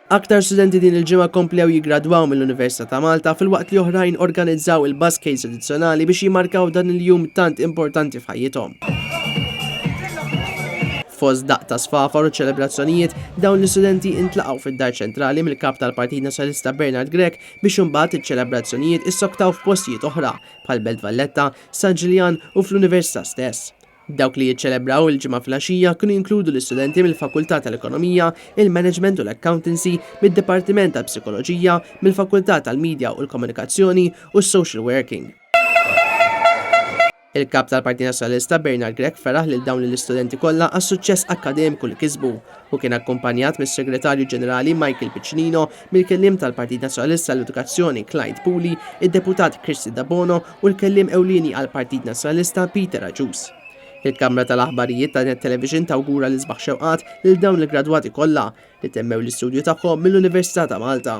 Aktar studenti din il-ġimgħa komplew jiggradwaw mill-Università ta' Malta filwaqt li oħrajn organizzaw il-buskades tradizzjonali biex jimmarkaw dan il-jum tant importanti f'ħajjithom. Fost daqq ta' sfafar u ċelebrazzjonijiet, dawn l-istudenti intlaqgħu fid-Dar Ċentrali mill-Kap tal-Partit Nazzjonalista Bernard Grech biex imbagħad iċ-ċelebrazzjonijiet issoktaw f'postijiet oħra bħall-Belt Valletta, San Ġiljan u fl-Università stess. Dawk li jiċċelebraw il-Ġimgħa filgħaxija kienu jinkludu l-istudenti mill-Fakultà tal-Ekonomija, il-Management u l-Accountancy, mid-Dipartiment tal-Psikoloġija, mill-Fakultà tal-Media u l-Komunikazzjoni u s-Social Working. Il-Kap tal-Partit Nazzjonalista Bernard Grech feraħ lil dawn l-istudenti kollha għas-suċċess akkademiku li kisbu. Hu kien akkumpanjat mis-Segretarju Ġenerali Michael Piccinino, mill-Kelliem tal-Partit Nazzjonalista għall-Edukazzjoni Clyde Puli, id-Deputat Kristy Debono u l-Kelliem Ewlieni għall-Partit Nazzjonalista Peter Agius. Il-Kamra tal-Aħbarijiet ta' Net Television tawgura l-isbaħ xewqat lil dawn il-gradwati kollha li temmew l-istudju tagħhom mill-Università ta' Malta.